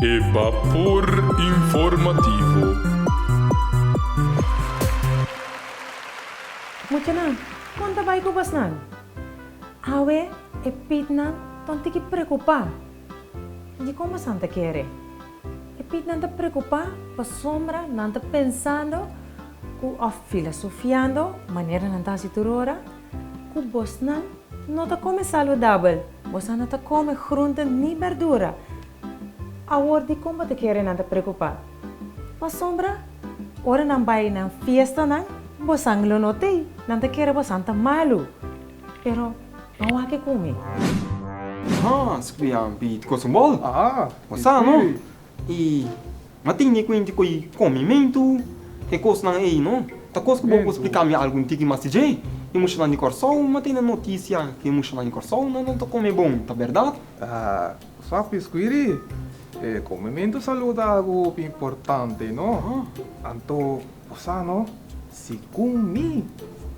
E bapor informativo. Muchanan, kon ta bai ku bosnan? Awe e pitnan ta un tiki preokupá. Dikon bosan ta kere? E pitnan ta preokupá pasobra nan ta pensando ku òf filosofiando, manera nan ta hasi tur ora, ku bosnan no ta kome saludabel, bosnan no ta kome groente ni berdura. Awor dikon bo ta kere nan ta preokupá? Pasobra ora nan bai nan fiestanan, bosan lo no t'ei, nan ta kere bosan ta malu. Pero no wak e ku mi. Aha, squia bit kosumbol. Bo sa no? I ma tin di kuenti ku e komimentu, e kosnan ei no. Ta kos ku bo por splika mi algun tiki mas di dje. E mushanan di Kòrsou, ma tene notisia ku e mushanan di Kòrsou nan no ta kome bon, ta bèrdat? Sa Pisquiri, e komimentu salú ta algu hopi importante no. Anto bo sa no, segun mi,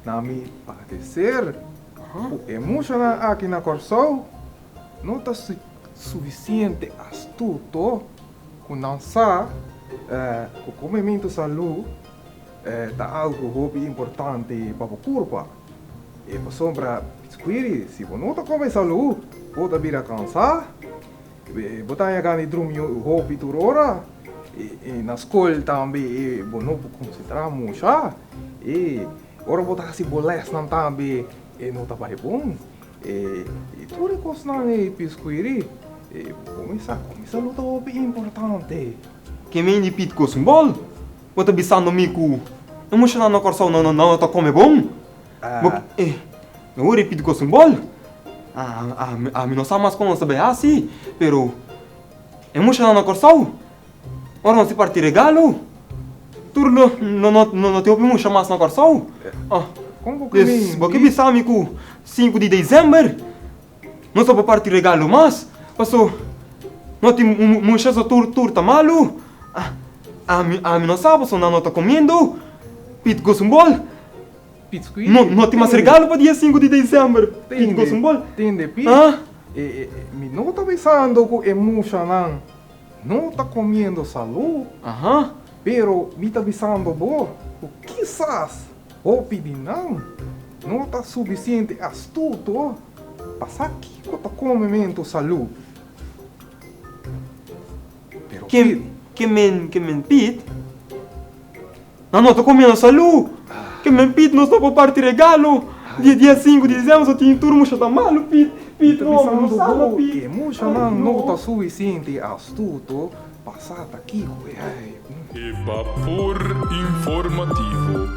na mi pareser, ku e mushanan aki na Kòrsou no ta Sufisiente astuto ku nan sa ku komementu salú ta algu hopi importante pa bo kurpa. E pasobra skwiri si bo no ta kome salú bo ta bira kansá, bo ta haña gana di drumi hopi tur ora, i na skol tambe bo no por konsentrá musha, i ora bo ta hasi bo lèsnan tambe e no ta bai bon. E tur e kosnan ei piskuiri, e kuminsá kuminsá lo ta hopi importante. Ke men di pit kos un bòl? Bo ta bisando mi ku e mushanan na Kòrsou no no ta kome bon? Bo e ora e pit kos un bòl? Ami no sa mas kon nos ta bai hasi, pero e mushanan na Kòrsou ora nos ta parti regalo tur lo no no tin hopi musha mas na Kòrsou. Bo ke bisa mi ku Sinku di dezember nos ta por parti regalo mas paso no tin musha so tur tur ta malu ami ami no sa paso nan no ta comiendo pit gosumbol no no tin mas regalo pa dia sinku di dezember pit gosumbol. Tende pit mi no ta bisando ku e mushanan no ta comiendo salu pero mi ta bisando bo ku kisas Hopi di nan no ta sufisiente astuto pa sa kiko ta komementu salú. Pero Pit. Ke men, ke men Pit? Nan no ta komiendo salú. Ke men Pit nos no por parti regalo. Dia dia sinku di dezembro so tin tur musha ta malu Pit. Pit no, mi no sa no Pit. E mushanan no ta sufisiente astuto pa sa ta kiko e hay. E bapor informativo.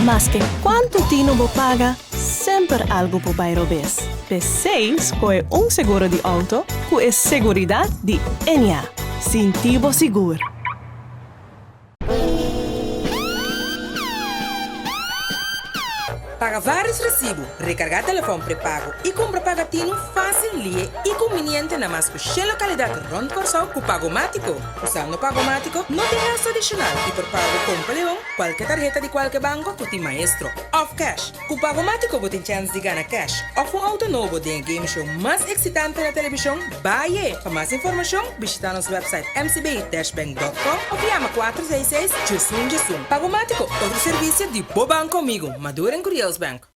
Maske kuantu tinu bo paga, Semper algu por bai robes. P'esei skohe un seguro di outo ku e seguridat di Ennia. Sinti bo sigur! Paga vários resibu, rekargá telefòn prepago i kumpra pagatinu fásil, lihe i kumbiniente na mas ku shen lokalidat rònt Kòrsou ku Pagomátiko. Usando Pagomátiko no tin gastu adishonal i por paga ku Kompa Leon, kualke tarheta di kualke banko ku tin Maestro òf kèsh. Ku Pagomátiko bo tin chèns di gana kèsh òf un outo nobo den e game show mas eksitante na televishon, Baye! Pa mas informashon, bishitá nos wèpsait mcb-bank.com òf yama 466 diesun diesun. Pagomátiko, otro servisio di bo banko amigu, Maduro en Curiels Bank.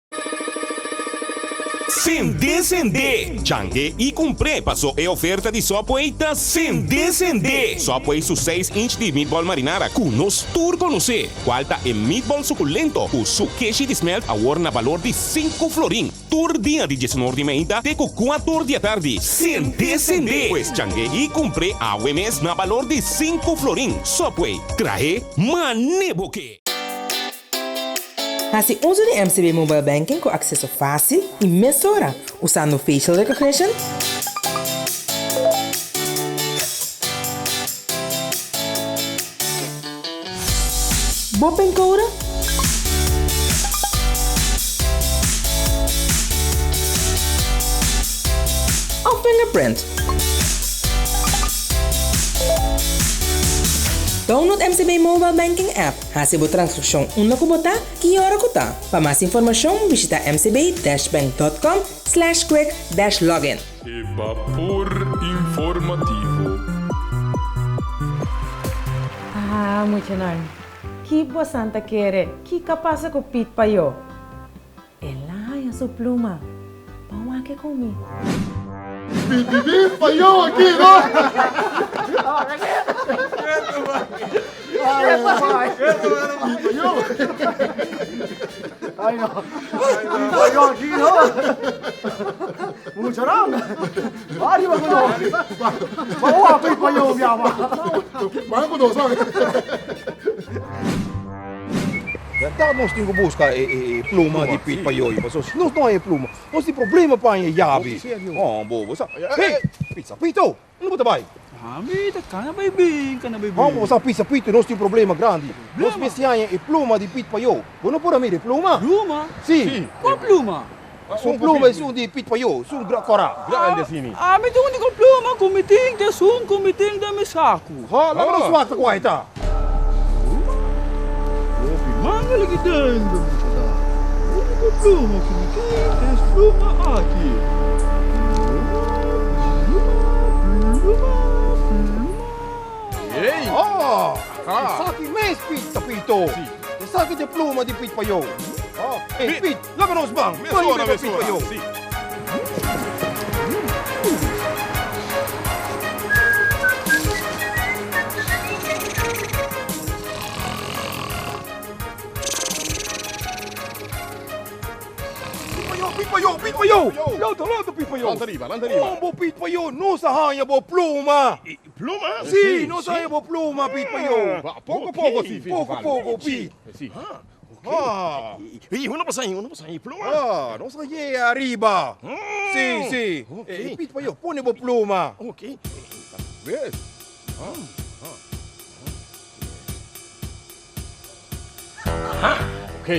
Sende sende! Change i kumpr'é paso e oferta di Subway ta sende sende! Subway su seis inch di meatball marinara ku nos tur konosé, kual ta e meatball sukulento ku su keshi di smelt awor na balor di sinku florin tur dia di diesunor di meinta te ku kuator di atardi. Sende sende! Pues change i kumpr'é awe mes na balor di sinku florin. Subway, trahe mane bo ke! Hasi uso di MCB Mobile Banking ku akseso fásil i mesora usando facial recognition, bo pincode. fingerprint. Download MCB Mobile Banking app, hasi bo transakshon unda ku bo ta, ki ora ku ta. Pa mas informashon bishita mcb-bank.com slash quick dash login. E bapor informativo. Ah, muchanan, ki bosan ta kere? Kiko a pasa ku Piet Payó? El a haña su pluma. Ban wak e ku mi. Bibi payo aki no. Ay no. Payo aki no. Muchanan. Arriba ku nos. Ban wak e payo mi ama. Ban ku nos. Bèrdat nos tin ku buska e pluma di Piet Payoy, pasobra si nos no haña e pluma, nos tin problema pa haña e yabi. Oh, bobo sa. Hey! Pizza Pito! Unda bo ta bai? Ami ta kana bai bin, kana bai bin. Oh, bo sa Pizza Pito, nos tin problema grandi. Nos mester haña e pluma di Piet Payo. Bo no por a mira e pluma? Pluma? Si. Kua pluma? Esun pluma esun di Piet Payo, esun kòrá. Grandi asina. Ami ta úniko pluma ku mi tin ta esun ku mi tin den mi saku. Ha, laga nos wak ta kua e ta. Pluma? Hopi manga liki den mi ta da. Úniko pluma ku mi tin ta es pluma aki. Pluma, pluma, pluma, pluma. Ey! Ha! Esaki mes Piet ta pito. Esaki ta e pluma di Piet Payo. Ey, Piet! Laga nos ban! Mesora, mesora! Si. Piet Payo, Piet Payo! Lanta, lanta, Piet Payo! Lanta riba, lanta riba! Hombo, Piet Payo, nos a haña bo pluma! Pluma? Si, nos a haña bo pluma, Piet Payo! Poko poko, si, Poko poko, Piet! Si. Ah. I unda bo sa i? Unda bo sa i pluma? Ah, nos a yega ariba. Si, si. E pit pa yo, pone bo pluma. Ok. Ves. Aha, ok.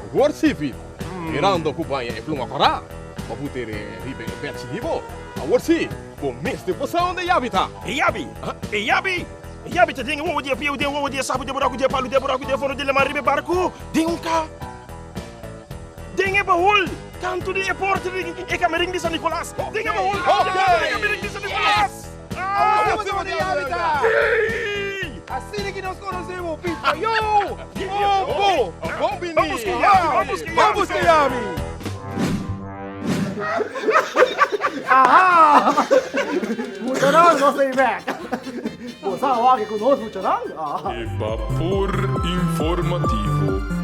Awor si, Pit. Mirando ku baña e pluma kòrá, bo por tere riba e bèchi di bo. Awor si, bo mester por sa unda e yabi ta. E yabi? E yabi? E yabi ta den e wowo di e pieu, den e wowo di e sapu, den e buraku di e palu, den e buraku di e fondo di lamar riba e barku, den un ka, den e bahul kantu di e porta di e kamerin di San Nikolas, den e bahul kantu di e porta di e kamerin di San Nikolas. Awor si bo ta yabi ta! Asina ki nos konosé bo, Pipa! Yo! Oh, bo! Bon bini! Ban buska e yabi! Ban buska e yabi! Ban buska e yabi! Aha! Muchanan, nos ta bek. Bo sa wak ku nos muchanan? E bapor informativo.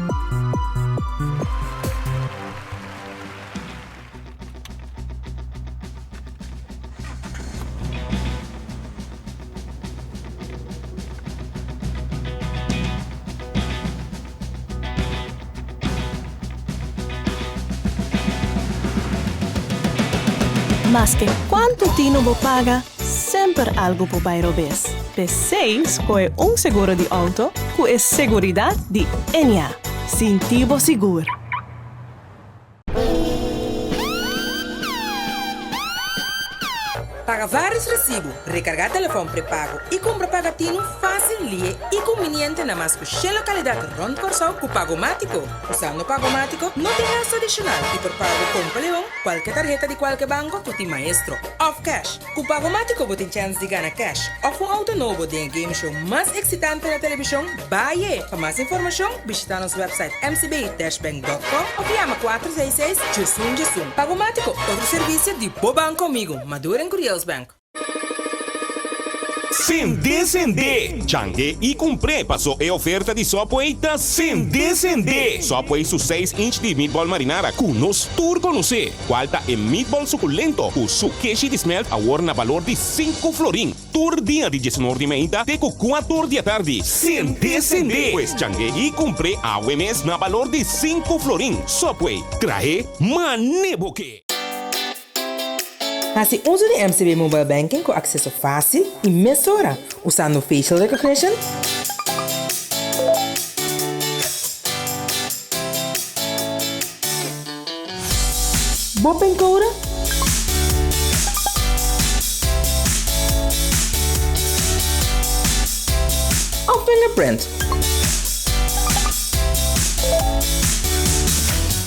Maske kuantu tino bo paga, semper algu por bai robes. P'esei skohe un seguro di outo ku e seguridat di Ennia. Sinti bo sigur! Paga vários resibu, rekargá telefòn prepago i kumpra pagatinu fásil, lihe i kumbiniente na mas ku shen lokalidat rònt Kòrsou ku Pagomátiko. Usando Pagomátiko no tin gastu adishonal i por paga bo kompa leon, kualke tarheta di kualke banko ku tin Maestro òf kèsh. Ku Pagomátiko bo tin chèns di gana kèsh òf un outo nobo den e game show mas eksitante na televishon, Baye! Pa mas informashon, bishitá nos wèpsait mcb-bank.com òf yama 466 1111. Pagomátiko, otro servisio di bo banko amigo, Maduro en Curiels Bank. Sende sende! Change i kumpr'é paso e oferta di Subway ta sende sende! Subway su seis inch di meatball marinara ku nos tur konosé, kual ta e meatball sukulento ku su keshi di smelt awor na balor di sinku florin tur dia di diesunor di meinta te ku kuator di atardi. Sende sende! Pues change i kumpr'é awe mes na balor di sinku florin. Subway, trahe mane bo ke! Hasi uso di MCB Mobile Banking ku akseso fásil i mesora usando facial recognition, bo pincode. Òf fingerprint.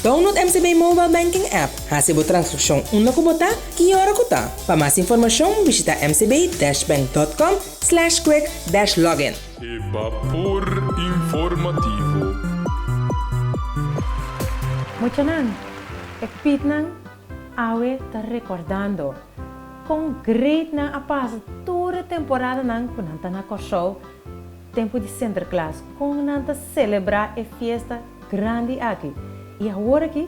Download MCB Mobile Banking app, hasi bo transakshon unda ku bo ta, ki ora ku ta. Pa mas informashon bishita mcb-bank.com slash quick dash login. E bapor informativo. Muchanan, e pitnan awe ta rekordando kon great nan a pasa tur e temporadanan ku nan ta na Kòrsou tempu di Sinterklaas, kon nan ta selebrá e fiesta grandi aki. I awor aki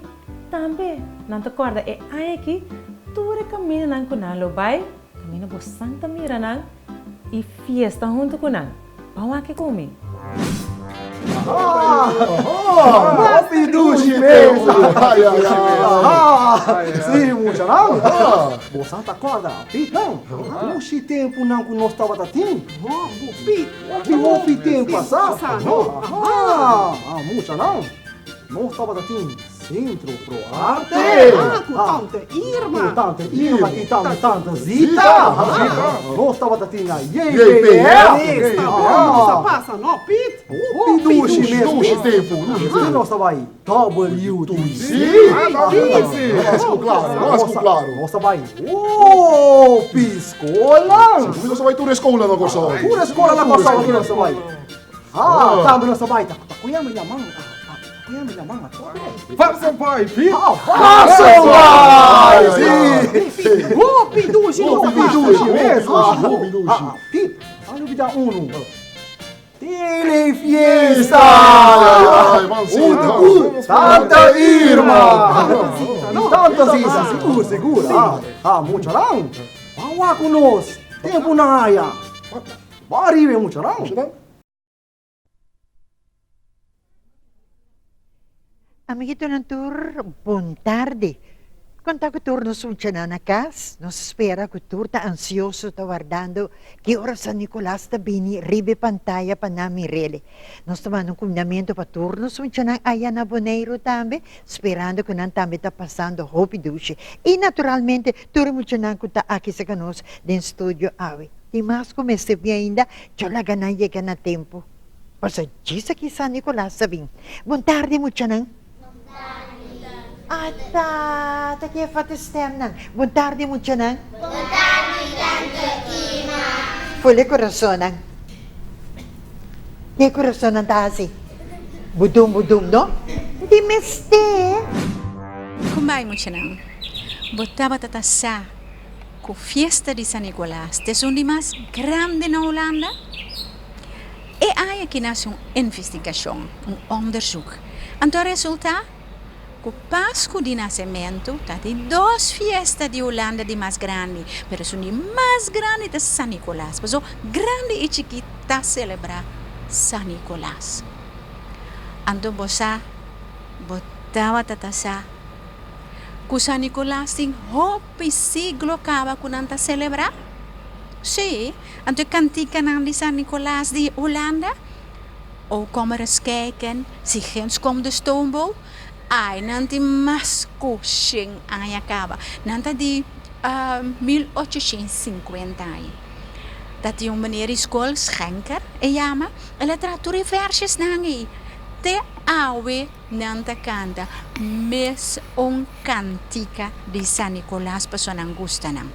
tambe nan ta kòrda e aña aki tur e kamindanan ku nan lo bai, kaminda bo san ta mira nan i fiesta huntu ku nan. Ban wak ku mi. Hopi dushi mes. Si muchanan, boso ta kòrda Piet-nan? Dushi tempunan ku nos tabata tin. Hopi hopi tempu pasá. Ah, muchanan, nos tabata tin Sentro Pro Arte. Ku tante Irma. Ku tante Irma i tambe tante Zita. Nos tabata tin na JPF. Nos a pasa no, Piet? Hopi dushi mes. Dushi tempu. I nos ta bai WTC. WTC. Nos ku klaro. Nos ta bai hopi skola. Sigur nos ta bai tur e skola na Kòrsou. Tur e skola na Kòrsou nos ta bai. Ah, tambe nos ta bai. Ta ku yama yaman. Ku yama yaman atrobe. Varsenbaai, Piet. Varsenbaai, si. Hopi dushi nos ta Hopi pasa. dushi mes. Hopi dushi. Piet, a lubida unu. Telefiesta! Huntu ku Tanta Irma! I Tanta Zita, sigur, sigur. Ah, muchanan, ban wak ku nos. Tempu nan haya. Ban ariba e muchanan. Amiguitonan tur, bon tardi. Kon ta ku tur nos muchanan na kas? Nos spera ku tur ta ansioso ta wardando ki ora San Nicolas ta bini riba e pantaya pa nan mir'el. Nos ta manda un kumindamentu pa tur nos muchanan aya na Boneiru tambe, sperando ku nan tambe ta pasando hopi dushi. I naturalmente tur e muchanan ku ta aki serka nos den studio awe. Tin mas ku mester bin ainda, djo laga nan yega na tempu. Pasobra djis aki San Nicolas ta bin. Bon tardi muchanan. Ata, ta ke fata stemnan. Bon tardi muchanan. Bon tardi tante Ima. Ful e kurasonnan. Ke kurasonnan ta hasi? Budum budum no? Di mester. Kumbai muchanan, bo tabata ta sa ku fiesta di San Nicolas ta esun di mas grandi na Hulanda? E aña aki nase un investigashon, un onderzoek. Anto a resultá ku Pasku di Nasementu ta di dos fiesta di Hulanda di mas grandi, pero esun di mas grandi ta San Nikolas, paso grandi i chikí ta selebrá San Nikolas. Anto bo sa, bo tabata ta sa ku San Nikolas tin hopi siglo kaba ku nan ta selebrá? Sí. Anto e kantikanan di San Nicolas di Hulanda, O kom er eens kijken, si ginds komt de stoomboot, ai nan tin mas ku shen aña kaba. Nan ta di 1850 aña. Ta tin un meneer di skol, Schenker e yama, el a traha tur e versjesnan ei. Te awe nan ta kanta mes un kantika di San Nicolas pasobra nan gusta nan.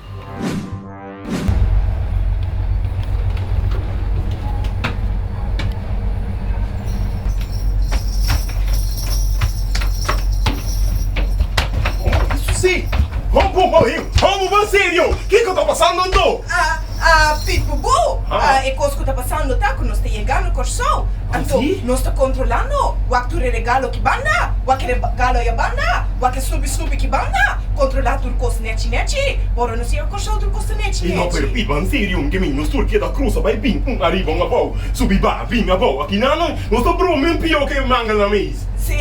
Sí! Hobo, hobo, ban serio! Kiko ta pasando anto? Ah, ah, Piet Bubu, ah, e kos ku ta pasando ta ku nos ta yegando Kòrsou. Anto, nos ta kontrolando wak tur e regalo ki banda, wak e regalo ya banda, wak e snupi snupi ki banda, kontrolá tur kos nechi nechi. Ora nos yega Kòrsou tur kos ta nechi E no, nechi. pero Piet, ban serio, un kemin nos tur keda krusa bai bin un ariba un abou, subi ba, bin abou. Aki nan nos ta broma un pió ke manga na mes. Sí,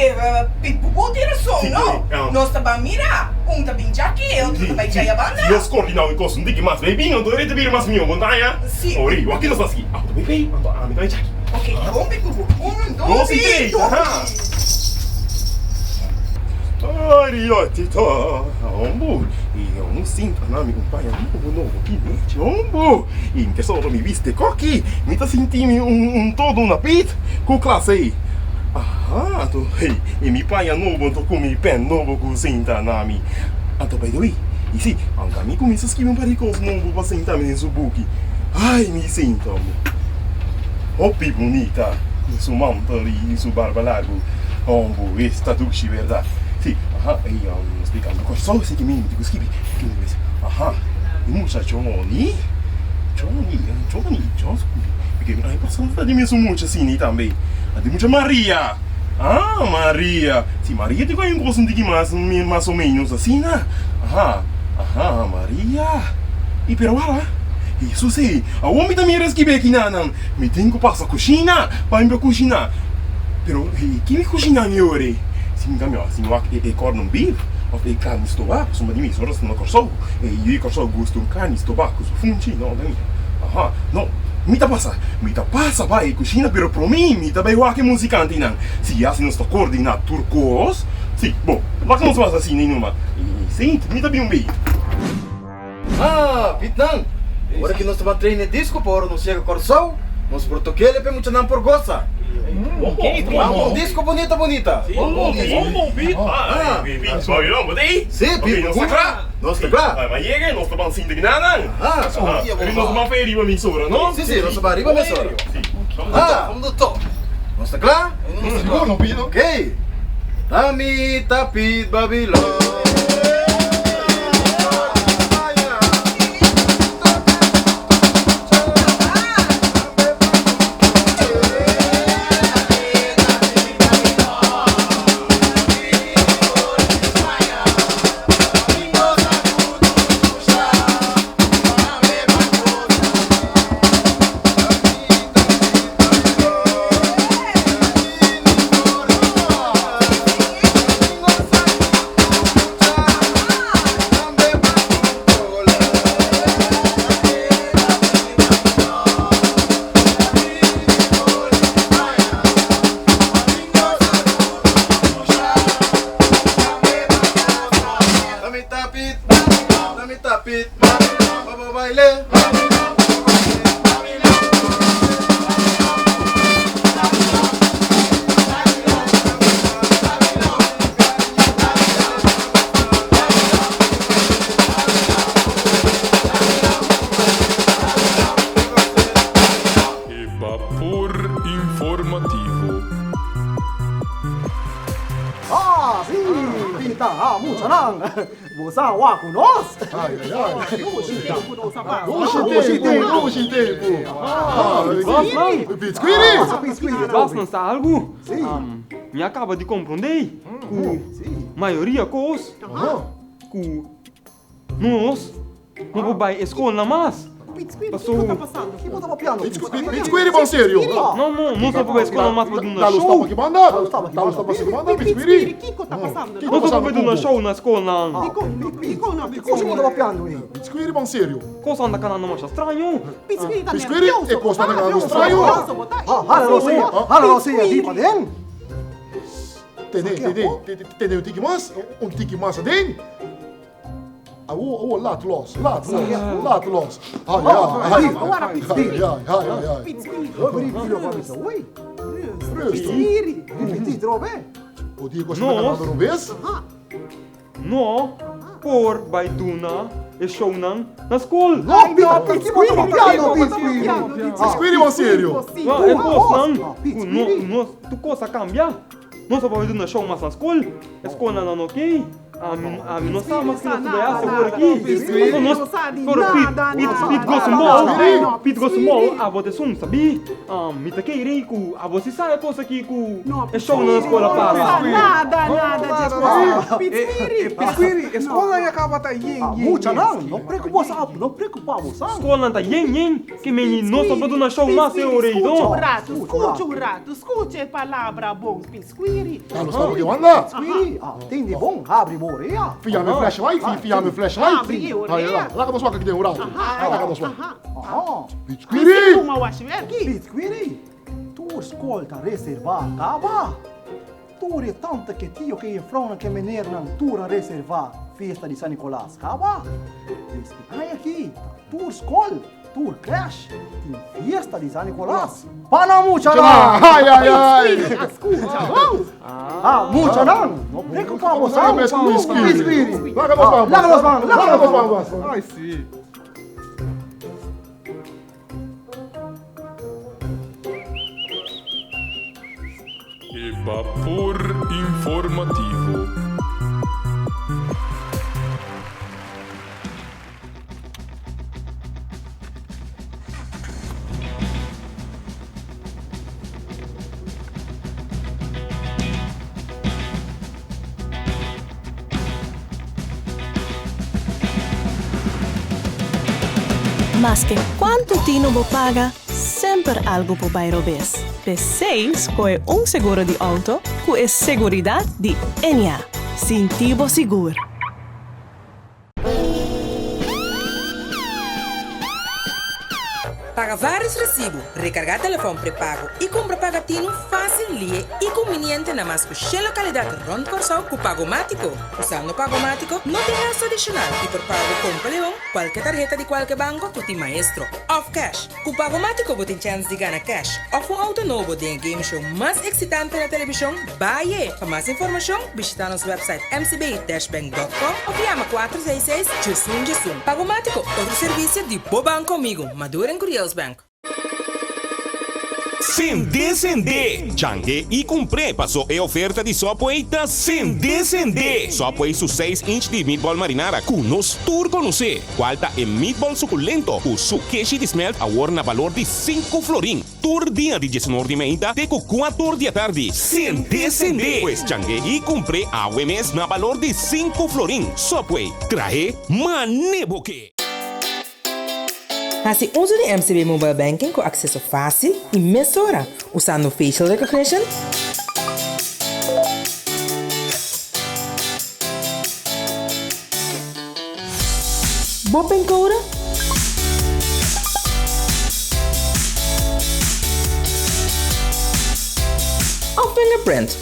Piet Bubu tin rason, no? Nos ta ban mira, un ta bin djaki, e otro ta bai djaya banda. Si nos koordiná un kos un tiki mas bai bin, anto e ta bira mas mihó, bon ta haña? Sí. Ori, wak ki nos ta hasi? Abo ta bai bai, anto ami ta bai djaki. Ok, bon Piet Bubu. Un, Dos i dos i tres, aha. dos. Mariachi ta hombo y un sinta na mi un paña nobo nobo ki nechi hombo y mi tesoro mi biste koki mi ta sinti mi un todo una pit ku klase ey aha anto hey y mi paña nobo anto ku mi pen nobo ku sinta na mi anto by the way y si anka mi kuminsa skibi un par di kos nobo pa sinta mi den su buki ay mi sinta hombo hopi bunita ku su mantel y su barba largu hombo esta dushi berdat. Si, aha, e splikando Kòrsou, si ki mi di ku skibi, ki mi bisa, aha, e mucha Johnny, Johnny, Johnny, Johnny, porque mi aña pasado ta di mesun mucha asina tambe, a di mucha Maria, ah, Maria, si Maria tin ku hay un kos un tiki mas, mas o menos asina, aha, aha, Maria, i pero wara, Hesus ei, awor mi ta mira skibi aki nanan, mi tin ku pasa kushina, pa mi por kushina, pero ki mi kushina mi ora ei? Si mi cambia si mi wak e cordon beef of e carni stoba pasobra di mi ora sta na Corsou e yu di Corsou gusta un carni stoba cu su funchi no ta mira aha no mi ta pasa mi ta pasa bai e cushina pero prome mi ta bai wak e musicantenan si ya si nos ta coordina tur cos si bo wak nos pasa asina numa si mi ta bin un bay. Ah, Pietnan, ora ki nos ta ban train e disco pa ora nos yega Kòrsou, nos por tok'el pa e muchanan por gosa. Ta un disco bunita bunita. Un bon disco. Un bon beat. Ah, Piet, sorry no, bo ta ei? Sí, Piet, nos ta kla. Nos ta kla. Ma yega nos ta ban sinti gnanan. Ah, Pero nos ta ban fe riba mesora, no? Sí, sí, nos ta ban riba mesora. Ah, nos ta kla? Sigur, no Piet. Oké. Ami ta Piet Babilon. E Bapor Informativo. Ah, sí, Pita, ah, muchanan. Bo sa wak ku nos. Ai, ai, ai. Dushi tempu nos a pasa. Dushi tempu, dushi tempu. Pitsquiri. Bas nan sa algu? Mi a kaba di komprondé ku mayoria kos ku nos no por bai e skolnan mas. Pitsquiri, kiko ta pasando? Kiko ta papiando? Pitsquiri bon serio. No, no, nos no por bai e skolnan mas pa duna Dalu show. stapa ki banda. Dalu stapa ki banda, Pitsquiri. Kiko ta pasando? Nos no por bai duna show na skolnan. Dikon no? Kiko ta papiando ei? Pitsquiri bon serio. Kos anda kanando masha straño. Pitsquiri ta Pitsquiri, nervioso. e kos ta kanando straño. Hala rosea, hala rosea di paden. Tene, tene, tene un tiki mas, un tiki mas aden. Awo, awo, laat los, laat los, laat los. Ai, ai, ai, ai, ai, ai, ai. Pitsquiri. Ripetí trobe. O dia kos ta kanando robes. No por bai duna e shownan na skol. No, Pit, kiko bo ta papiando, Pitsquiri? Pitsquiri bon serio. No, e kosnan ku no, nos, tur kos a kambia. Nos a por bai duna show mas na skol. E skolnan nan okey. Ami, ami no sa mas ki nos ta bai hasi awor aki. Pasobra nos, pero Pit, Pit, Pit Gosemol, Pit Gosemol, abo ta esun sabí. Mi ta kere ku abo si sa e kos aki ku e shownan na skol a para. Nada, nada dje kos. Pitsquiri. Pitsquiri, e skolnan ya kaba ta yen, yen, yen. Muchanan, no preocupa sa, no preocupa bo sa. Skolnan ta yen, yen, ke meni nos no por duna show mas e ora ei, no. Skucha un ratu, skucha un ratu, skucha e palabra bon, Pitsquiri. Carlos stop aki wanda. Pitsquiri, tende bon, habri bo orea. Fia mi flashlight, fia mi flashlight. Habri e orea. Laga nos wak aki den un ratu. Laga nos wak. Pitsquiri! Tuma washi werki. Pitsquiri, tur skol ta reservá kaba. Tur e tanta ke tio ke jefrounan ke menernan tur a reservá fiesta di San Nicolas kaba. Pues e aña aki ta tur skol, tur crèsh tin fiesta di San Nicolas. Pa nan muchanan! Ai, ai, ai! Ah, muchanan, no preokupá boso pa whisky. Laga nos ban, Laga nos ban, laga nos ban. Ai, si. E bapor informativo. Maske kuantu tino bo paga, semper algu por bai robes. P'esei skohe un seguro di outo ku e seguridat di Ennia. Sinti bo sigur! Paga vários resibu, rekargá telefòn prepago i kumpra pagatinu fásil, lihe i kumbiniente na mas ku shen lokalidat rònt Kòrsou ku Pagomátiko. Usando Pagomátiko no tin gastu adishonal i por paga ku Kompa Leon, kualke tarheta di kualke banko ku tin Maestro òf kèsh. Ku Pagomátiko bo tin chèns di gana kèsh òf un outo nobo den e game show mas eksitante na televishon, Baie! Pa mas informashon, bishitá nos wèpsait mcb-bank.com òf yama 466 1111. Pagomátiko, otro servisio di bo banko amigo, Maduro en Curiels Bank. Sende sende! Change i kumpr'é paso e oferta di Subway ta sende sende! Subway su seis inch di meatball marinara ku nos tur konosé, kual ta e meatball sukulento ku su keshi di smelt awor na balor di sinku florin. Tur dia di diesunor di meinta te ku kuator di atardi. Sende sende! Pues change i kumpr'é awe mes na balor di sinku florin. Subway, trahe mane bo ke! Hasi uso di MCB Mobile Banking ku akseso fásil i mesora usando facial recognition, bo pincode òf fingerprint.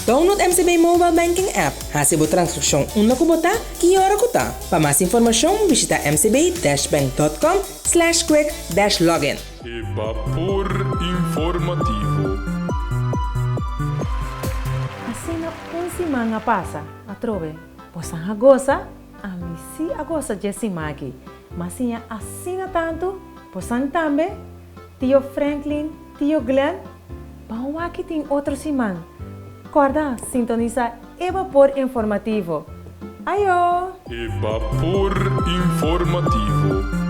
Download MCB Mobile Banking app. Hasi bo transakshon unda ku bo ta i ora ku ta. Pa mas informashon bishita mcb-bank.com slash quick dash login. E bapor informativo. Asina un siman a pasa, atrobe, bosan a gosa? Ami sí a gosa dje siman aki. M'a siña asina tantu, bosan tambe? Tio Franklin, Tio Glenn, ban wak ki tin otro siman. Kòrda sintonisá e bapor informativo. Ayo! E bapor informativo.